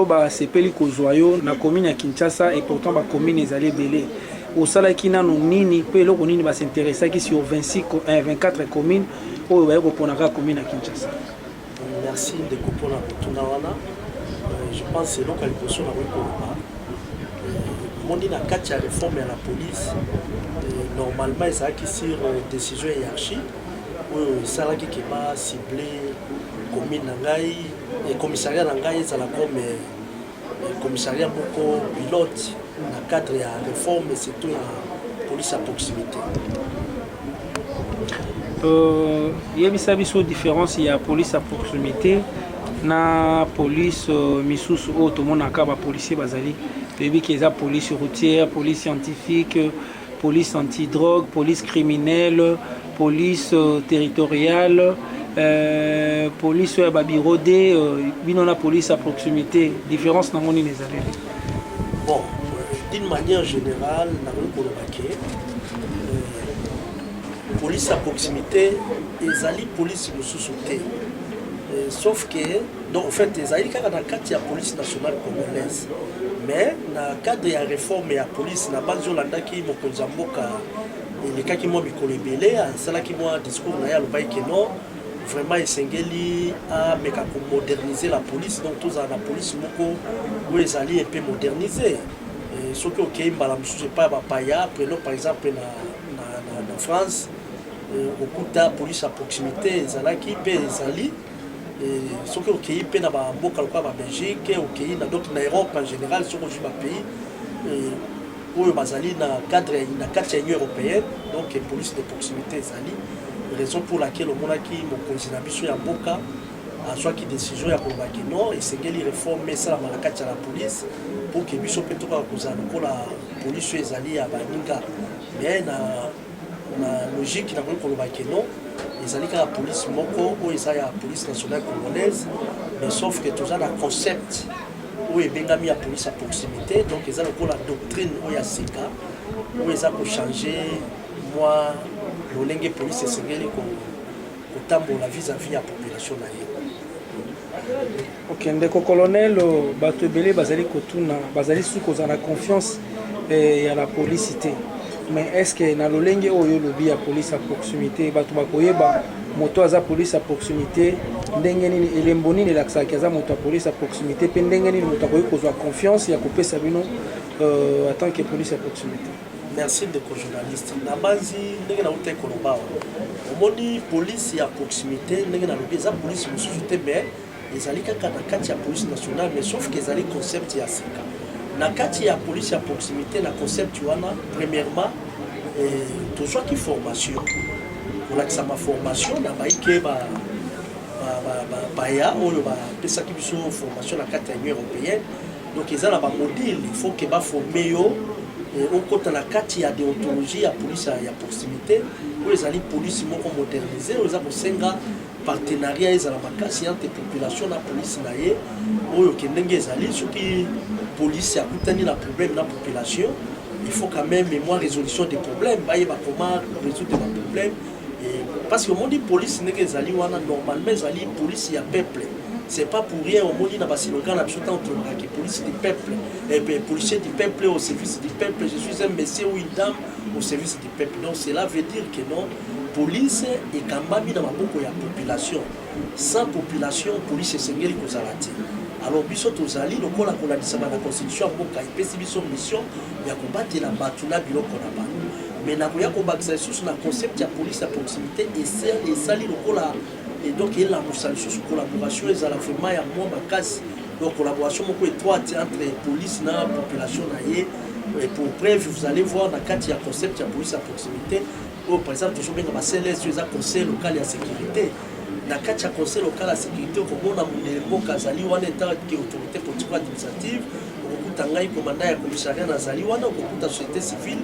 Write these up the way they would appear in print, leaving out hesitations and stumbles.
Basepeli kozwa yo na commune ya Kinshasa, et pourtant bacommune ezali ebele. Osalaki nano nini mpe eloko nini bas'intéressaki sur 26, 24 commune oyo baye kopona kaka commune ya Kinshasa? Merci, ndeko, mpona kotuna wana. Je pense eloko ya liboso nakoki koloba, mondi na kati ya réforme ya la police, normalement ezalaki sur décision hiérarchie oyo esalaki ke bacible commune na ngai, commissariat na ngai ezala comme commissariat moko pilote na cadre ya réforme, surtout ya police ya proximité. Yebisa biso différence ya police ya proximité na police misusu oyo tomonaka bapolicier bazali. Toyebi ke eza police routière, police scientifique, police antidrogue, police criminelle, police territoriale, police oyo ya babureau d. Bino na police ya proximité, différence nango nini ezaleli? Bon, d'une manière générale, nakoki koloba ke police ya proximité ezali police mosusu te, sauf que, donc en fait, ezali kaka na kati ya Police nationale congolaise, mais na cadre ya réforme ya police na banzi olandaki mokonzi ya mboka elekaki mwa mikolo ebele, asalaki mwa discours na ye, alobaki ke non, vraiment esengeli ameka komoderniser la police. Donc tozala na police moko oyo ezali mpe modernisé. Soki okei mbala mosusu epai ya bapaya, prenons par exemple na France, okokuta police ya proximité ezalaki mpe ezali. Soki okei mpe na bamboka lokola Babelgique, okei na, donc na Europe en général, soki ozwi bapays oyo bazali na cadre na kati ya Union européenne, donc police de proximité ezali. Raison pour laquelle omonaki mokonzi na biso ya mboka azwaki décision ya kolobaki non, esengeli réforme esalama na kati ya la police pour ke biso mpe tokaka kozala lokola police oyo ezali ya baninga. Mais na logique, nakoki koloba ke non, ezali kaka police moko oyo eza ya Police nationale congolaise, mais sauf que toza na concept oyo ebengami ya police ya proximité. Donc eza lokola doctrine oyo ya sika oyo eza kochange mwa lolenge police esengeli kotambola vis-à-vis ya population na ye. Ok, ndeko colonel, bato ebele bazali kotuna, bazali su kozala na confiance ya la police te. Mais est ce que na lolenge oyo olobi ya police ya proximité, bato bakoyeba moto aza police ya proximité ndenge nini? Elembo nini elakisaki aza moto ya police ya proximité? Mpe ndenge nini moto akoki kozwa confiance ya kopesa bino en tant que police ya proximité? Merci, ndeko journaliste. Nabanzi ndenge nauta koloba awa, omoni police ya proximité, ndenge nalobi, eza police mosusu te, mais ezali kaka na kati ya Police nationale, mais sauf ke ezali concept ya sika. Na kati ya police ya proximité, na concept wana, premièrement, tozwaki formation, kolakisama formation na baike baya oyo bapesaki biso formation na kati ya Union européenne. Donc eza na bamodule, il faut ke baforme yo, okota na kati ya déontologie ya police ya proximité oyo ezali police moko modernisé, oyo eza kosenga partenariat ezala makasi entre population na police na ye. Oyo ke ndenge ezali, soki police akutani na problème na population, il faut quand même mwa résolution des problèmes, bayeba comment résoudre baproblème. Parce que omoni police ndenge ezali wana, normalement ezali police ya peuple. C'est pas pour rien omoni na baslogan na biso, ntango tolobakaki police du peuple, et policier du peuple au service du peuple, je suis un monsieur ou une dame au service du peuple. Donc cela veut dire que non, police ekambami na maboko ya population. Sans population, police esengeli kozala te. Alors biso tozali lokola kolandisama na constitution ya mboka, epesi biso mission ya kobatela bato na biloko na bango. Mais nakoya kobakisa lisusu na concept ya police ya proximité, esali lokola, et donc elamusa lisusu collaboration ezala vraiment ya mwa makasi, donc collaboration moko étroite entre police na population na ye. Et pour preuve, vous allez voir na kati ya concept ya police ya proximité oyo, par exemple, tozobenga baCLS, oyo eza conseil local ya sécurité. Na kati ya conseil local ya sécurité, okomona mondele mboka azali wana en tant que autorité politico administrative, okokuta ngai commandant ya commissariat nazali wana, okokuta société civile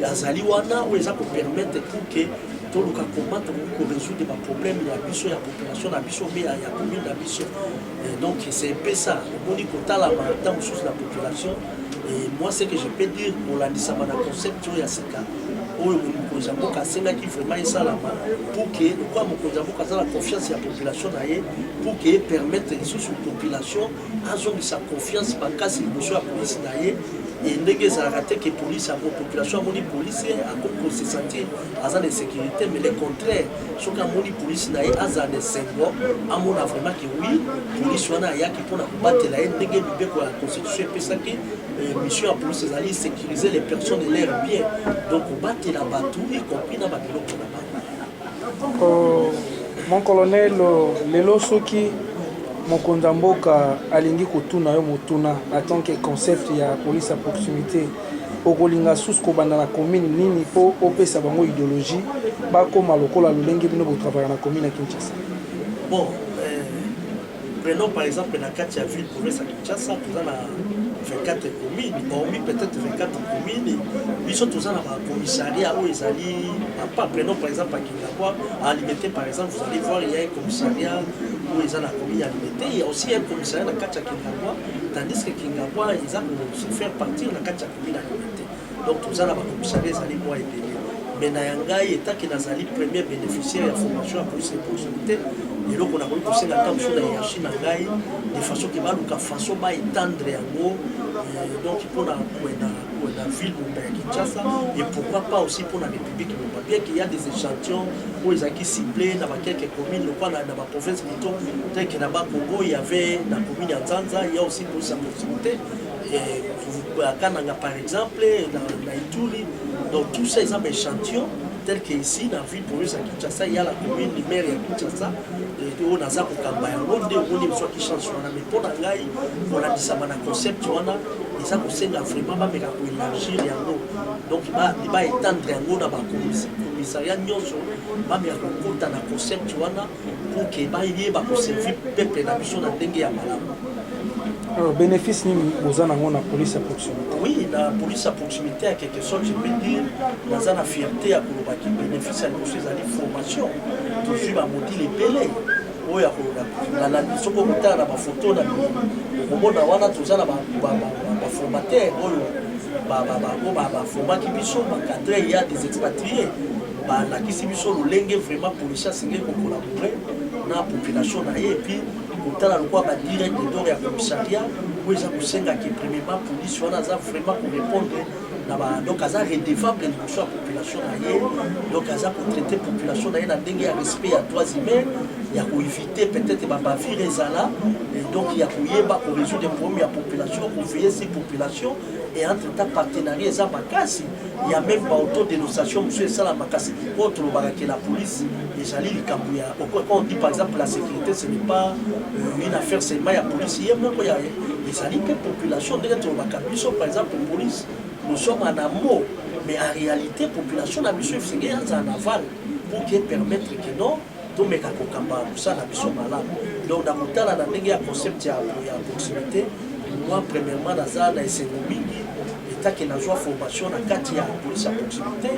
azali wana, oyo eza kopermettre pour ke toluka comment tokoki korésoudre baproblème ya biso, ya population na biso, mpe ya commune na biso. Donc c'est un peu ça. Omoni kotalama ntango mosusu na population. Et moi, ce que je peux dire, kolandisama na concept oyo ya sika Oyo mokonzi ya mboka asengaki vraiment esalama pour que lokola mokonzi ya mboka aza na confiance ya population na ye, pour que permettre lisusu population azongisa confiance makasi liboso ya polisi na ye. E ndenge ezalaka te ke polisi yango, population amoni polisi, akoki kose sentir aza na insécurité, mais le contraire, soki amoni polisi na ye, azala na esengo, amona vraiment ke oui, polisi wana ayaki mpona kobatela ye ndenge mibeko ya constitution epesaki. Mission ya police ezali sécuriser les personnes et leurs biens, donc kobatela bato, y compris na babiloko na bango. Mon colonel, lelo soki mokonzi ya mboka alingi kotuna yo motuna en tant que concept ya police ya proximité, okolinga susu kobanda na commune nini mpo opesa bango idéologie, bakóma lokola lolenge bino botravailler na commune ya Kinshasa? Bon, prenons par exemple na kati ya ville province ya Kinshasa, toza na 24 communes. Hormis peut-être 24 communes, biso toza na bacommissariat oyo ezali apa. Prenons par exemple à Kingabwa, à Limete par exemple, vous allez voir, il y a un commissariat oyo eza na commune ya Limete, il y a aussi un commissariat na kati ya Kingabwa, tandis que Kingabwa eza se faire partir na kati ya commune ya Limete. Donc toza na bacommissariat ezali mwa ebele. Mais na ya ngai, etaki nazali premier bénéficiaire ya formation ya police de proximité, eloko nakoki kosenga ntango mosusu na hiérarchie na ngai, de façon ke baluka façon baétendre yango, donc mpona na ville mobimba ya Kinshasa et pourquoi pas aussi mpona république mobimba, bien qu'il y a des échantillons oyo ezalaki ciblé na baquelques communes, lokola na baprovince plutôt, tel que na Bakongo, il y avait na commune ya Nzanza, il y a aussi police ya proximité, à Kananga par exemple, na Ituri. Donc tout ça eza baéchantillon, tel que ici na ville province ya Kinshasa, il y a la commune maire ya Kinshasa oyo naza kokamba yango. Nde omoni ezwaki chance wana. Mais mpo na ngai, kolandisama na concept wana eza kosenga vraiment bameka koélargir yango, donc baétendre yango na bacommissariat nyonso, bameka kokota na concept wana pour ke bayeba koservir peuple na biso na ndenge ya malamu. Alors, bénéfice nini boza nango na police ya proximité? Oui, na police ya proximité, ya quelque sorte je peux dire, naza na fierté ya kolobaki, bénéfice ya liboso ezali formation. Tozwi bamodule ebele oyo ya soki okotala na bafoto na okomona wana, toza na baformateur oyo baformaki biso, bacadre ya des expatriés, balakisi biso lolenge vraiment policier asengeli kocollaborer na population na ye. Et puis kotala lokola badirect d'or ya commissariat oyo eza kosengaki, premièrement, police wana aza vraiment korépondre na ba, donc aza redevable liboso ya population na ye, donc aza kotraite population na ye na ndenge ya respect ya droits humains, ya koéviter peut-être babavure ezala, donc ya koyeba korésoudre problème ya population, koveiller si population. Et entre temps, partenariat eza makasi, ya même baauto-dénonciation mosusu esala makasi. Oyo tolobaka ke la police ezali likambo ya, quand on dit par exemple la sécurité, ce n'est pas une affaire seulement ya police ye moko, ya ezali mpe population. Ndenge tolobaka biso, par exemple police, nous sommes en amont, mais en réalité population na biso esengeli azala na aval pour que permettre que non, tomeka kokamba mosala na biso malamu. Donc na kotala na ndenge ya concept ya proximité, moi premièrement naza na esengo mingi etake nazwa formation na kati ya police ya proximité,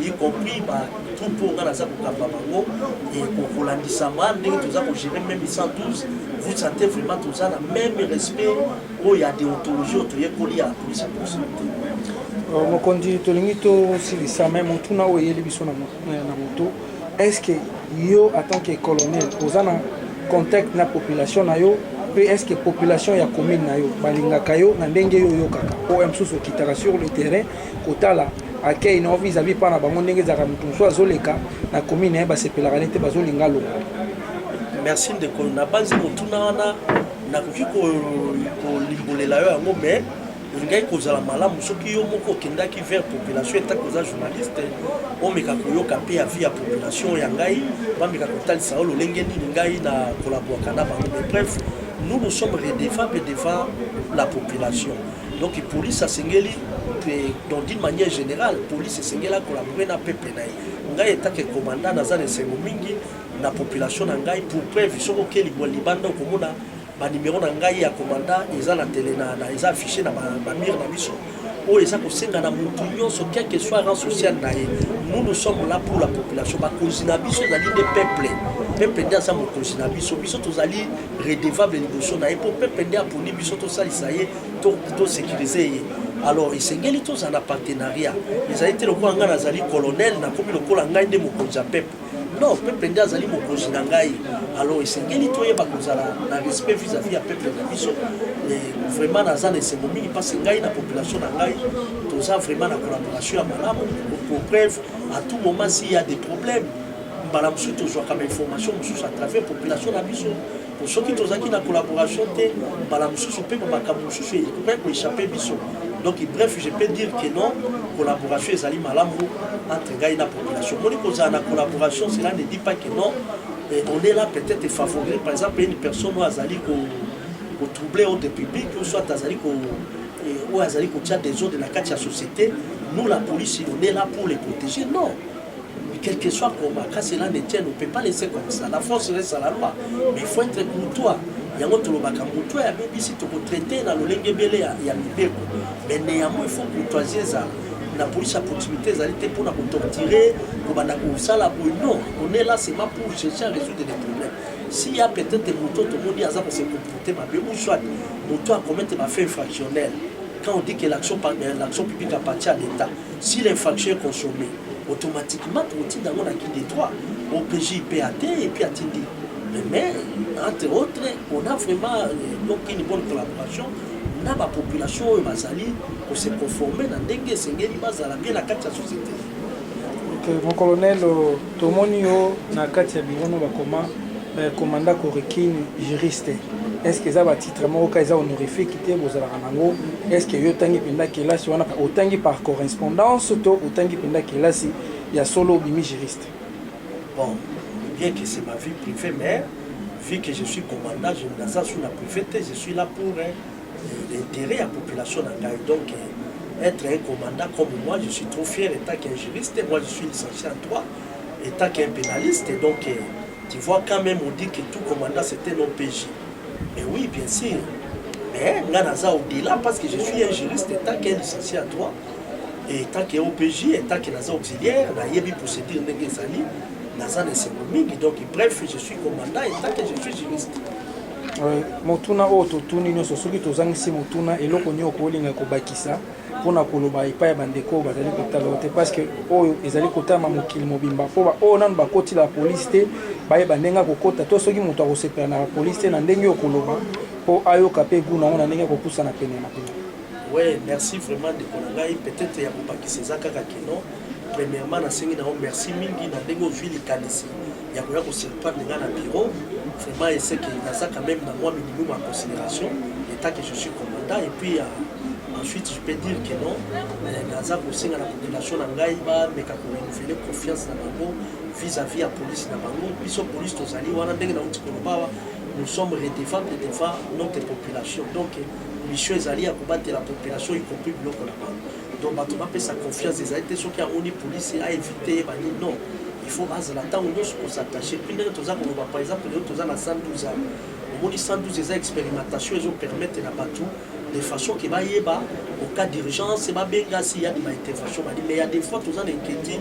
y compris batroupe oyo nga naza kokamba bango. Kolandisama ndenge toza kogérer même 112, vous sentez vraiment toza na même respect oyo ya déontologie oyo toyekoli ya police ya proximité. Mokonzi, tolingi tosilisa, me motuna oyo eyeli biso na moto: est ce que yo, en tant que colonel, oza na contact na population na yo? Mpe est ce que population ya commune na yo balingaka yo na ndenge yo oyokaka oyo mosusu okitaka sur le terrain kotala accueil na vis-à-vis mpa na bango, ndenge ezalaka, moto mosusu azoleka na commune na ye, basepelaka nete bazolinga longo? Merci ndeko. Nabanzi motuna wana nakoki kolimbolela yo yango, mais olingaki kozala malamu soki yo moko okendaki vers population, etaki oza journaliste, omeka koyoka mpe ya vie ya population ya ngai, bameka kotalisa yo lolenge nini ngai na kolaboraka na bango. Mais bref, nous, nous sommes redevables devant la population. Donc police asengeli, donc d'une manière générale, police esengeli acollaborer na peuple na ye. Ngai etake commandant, naza na esengo mingi na population na ngai. Pour preuve, soki okeli libanda, okomona banimero na ngai ya commandant eza na tele na eza affiché na bamire na biso, oyo eza kosenga na motu nyonso, quel que soit rang social na ye, nous, nous sommes là pour la population. Bakonzi na biso ezali nde peuple. Peuple nde aza mokonzi na biso. Biso tozali redevable liboso na ye, mpo peuple nde aponi biso tosalisa ye, tosécuriser ye. Alors esengeli tozala na partenariat. Ezali te lokola ngai nazali colonel, nakomi lokola ngai nde mokonzi ya peuple. Non, peuple nde azali mokonzi na ngai. Alors esengeli toyeba kozala na respect vis-à-vis ya peuple na biso. Vraiment naza na esengo mingi parce que ngai na population na ngai toza vraiment na collaboration ya malamu. Pour preuve, à tout moment s'il y a des problèmes, mbala mosusu tozwaka ba information mosusu à travers population na biso. Po soki tozalaki na collaboration te, mbala mosusu mpe ba makambo mosusu ekokaki ko échapper biso. Donc bref, je peux dire que non, collaboration ezali malamu entre ngai na population. Moni kozala na collaboration, cela ne dit pas que non, on est là peut-être favoriser par exemple une personne oyo azali ko troubler ordre public ou soit azali ko oyo azali kotia désordre na kati ya société. Nous, la police, on est là pour les protéger. Non, quel que soit comment, quand cela ne tient, on ne peut pas laisser comme ça. La force reste à la loi, mais il faut être courtois. Yango tolobaka, motu oyo abebisi, tokotraite na lolenge ebele ya mibeko, mais néanmoins il faut courtoisie ezala. Na police ya proximité, ezali te mpona kotorturer, kobanda kosala boye. Non, on est là seulement pour chercher à résoudre des problèmes. S'il y a peut-être moto tomoni aza kose comporter mabe ou soit moto acommettre bafait infractionnel, quand on dit que l'action publique appartient à l'État, si l'infraction est consommée, automatiquement tokotinda yango na qui de droit, OPJ PAT, et puis atindi. Mais entre autres, on a vraiment donc une bonne collaboration na bapopulation oyo bazali kose conformer na ndenge esengeli, bazala bien na kati ya société. Ok, mon colonel, tomoni yo na kati ya bureau no bakoma commandant Korekine juriste. Est ce que eza batitre moko ka eza honorifique te bozalaka nango? Est ce que yo otangi mpenza kelasi wana, otangi par correspondance to otangi mpenza kelasi ya solo, obimi juriste? Bon, bien que c'est ma vie privée, mais vu que je suis commandant, je naza sur la privé te, je suis là pour l'intérêt ya population na ngai. Donc être un commandant comme moi, je suis trop fier étant qu'un juriste. Moi, je suis licencié en droit, étant qu'un pénaliste. Donc tu vois, quand même on dit que tout commandant, c'est un OPJ. Mais oui, bien sûr, mais nga naza au-delà parce que je suis un juriste étant qu'un licencié en droit et tant que OPJ, étant que naza auxiliaire, nayebi procédure ndenge ezali. Naza na esengo mingi. Donc bref, je suis commandant étant que je suis juriste. Motuna oyo totuni nyonso, soki tozangisi motuna, eloko nini okolinga kobakisa mpona koloba epai ya bandeko oyo bazali kotala yo te? Parce que oyo ezali kotalama mokili mobimba, mpo oyo nanu bakotila polise te bayeba ndenge akokota, to soki moto akosepela na bapolise te, na ndenge oyo koloba mpo ayoka mpe gu nango na ndenge akopusana pene na pene. Ouais, merci vraiment, ndeko na ngai. Peut-être ya kobakisa eza kaka que non, premièrement nasengi na yo merci mingi na ndenge ozwi likanisi ya koya kosurprendre nga na bureau. Vraiment, eseke naza quand même na mwa minimum ya considération étant que je suis commandant. Et puis ensuite, je peux dire que non, naza kosenga na population na ngai bameka korenouveler confiance na bango vis-à-vis ya police na bango. Biso police tozali wana, ndenge nauti koloba awa, nous sommes redevables devant notre population. Donc mission ezali ya kobatela population, y compris biloko na bango. Donc bato bapesa confiance. Ezali te soki amoni police aévite ye banini. Non, il faut azala ntango nyonso kos'attacher. Puis ndenge toza koloba, par exemple lelo toza na 112 awa, omoni 112 eza expérimentation, ezopermettre na bato de façon ke bayeba au cas d'urgence babenga si ya ba intervention bali. Mais ya des fois toza na inquiétude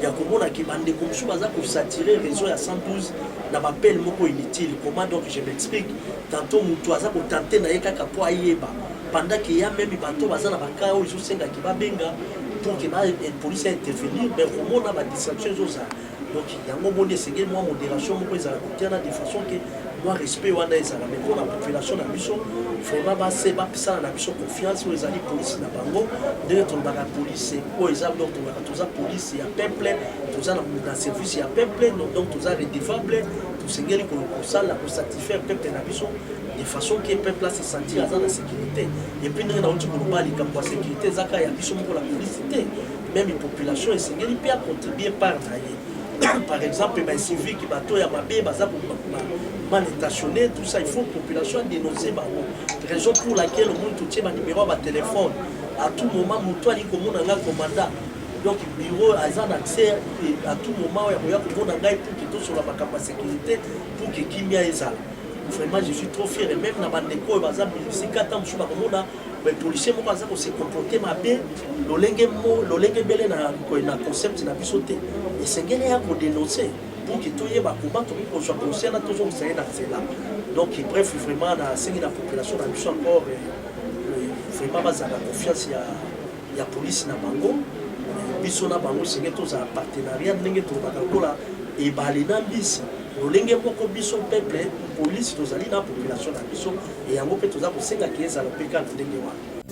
ya komona ke bandeko mosusu baza kosaturer réseau ya 112 na baappel moko inutile. Comment donc? Je m'explique. Tantôt moto aza kotenter na ye kaka mpo ayeba, pendant ke ya même bato baza na bacas oyo ezosengaki babenga pour ke police intervenir, mais komona badistraction ezozala. Donc yango moni esengeli mwa modération moko ezala kotiana de façon ke mwa respect wana ezala. Mais mpona population na biso, vraiment base bapesana na biso confiance. Oyo ezali polise na bango, ndenge tolobaka polise oyo eza, donc tolobaka toza polise ya peuple, toza na service ya peuple. Donc toza redevable, tosengeli kosala kosatisfaire peuple na biso de façon ke peuple ase sentir aza na sécurité. Et puis ndenge nauti koloba, likambo ya sécurité eza kaka ya biso moko la polise te, même population esengeli mpe acontribue part na ye. Par exemple baincivique, bato ya mabe, baza mal intentionné, tout ça, il faut population dénoncer bango. Raison pour laquelle omoni totie banuméro ya batéléphone. À tout moment moto ali komona nga commandant, donc bureau aza na accès à tout moment ya koya komona ngai pour ke tosola makambo ya sécurité, pour ke kimia ezala. Vraiment, je suis trop fier. Et même na bandeko oyo baza bisika, ata mosusu bakomona policier moko aza kose comporter mabe lolenge mo lolenge ebele na concept na biso te, esengeli ya kodénoncer pour ke toyeba comment tokoki kozwa policier na tozongisa ye na nzela. Donc bref, vraiment nasengi na population na biso encore. Vraiment bazala na confiance ya police na bango. Biso na bango esenge tozala partenariat, ndenge tolobaka lokola ebale na mbisi, lolenge moko biso peuple, police tozali na population na biso. E yango mpe toza kosengaki ezala mpe kaka na ndenge wana.